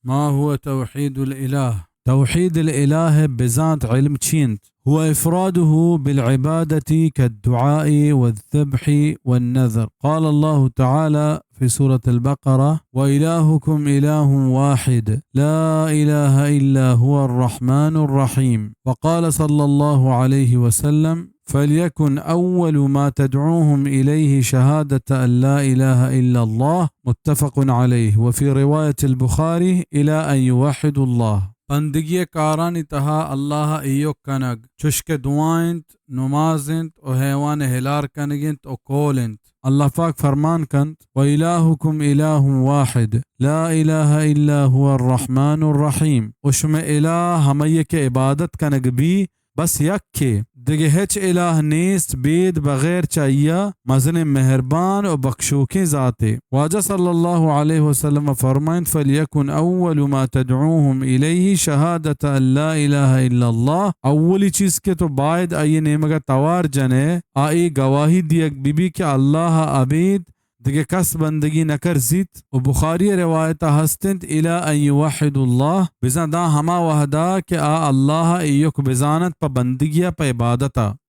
ما هو توحيد الإله؟ توحيد الإله بزانت علم چينت؟ هو إفراده بالعبادة كالدعاء والذبح والنذر. قال الله تعالى في سورة البقرة: "وإلهكم إله واحد لا إله إلا هو الرحمن الرحيم." وقال صلى الله عليه وسلم: "فليكن أول ما تدعوهم إليه شهادة أن لا إله إلا الله." متفق عليه. وفي رواية البخاري: "إلى أن يوحدوا الله." بندگی کارانی تہا اللہ ایوک کنگ، چوشکہ دعا انت، نماز انت و حیوان ہلار کنگ انت و قول انت۔ اللہ پاک فرمان کنت: "وإلهكم إله واحد لا إله إلا هو الرحمن الرحيم." و شمئے الہ ہمئی کہ عبادت کنگ بی، بس یکے، دگہ ہچ الہ نیست بید بغیر چہ آئیا مزنیں مہربان و بخشوکیں ذاتے۔ واجہ صلی اللہ علیہ وسلم فرمائنت: "فليكن أول ما تدعوهم إليه شهادة أن لا إله إلا الله." اولی چیز کہ تو باید آئی نیمگا توار جنے، آ اے گواہی دیگ بی بی کہ اللہ ابید دگہ کس بندگی نہ کرزیت۔ و بخاری روایتا ہست انت: "إلى أن يوحدوا الله"، بزاں داں ہما وہدا کہ آ اللہ ایوک بزانت پہ بندگیا، پہ عبادتا۔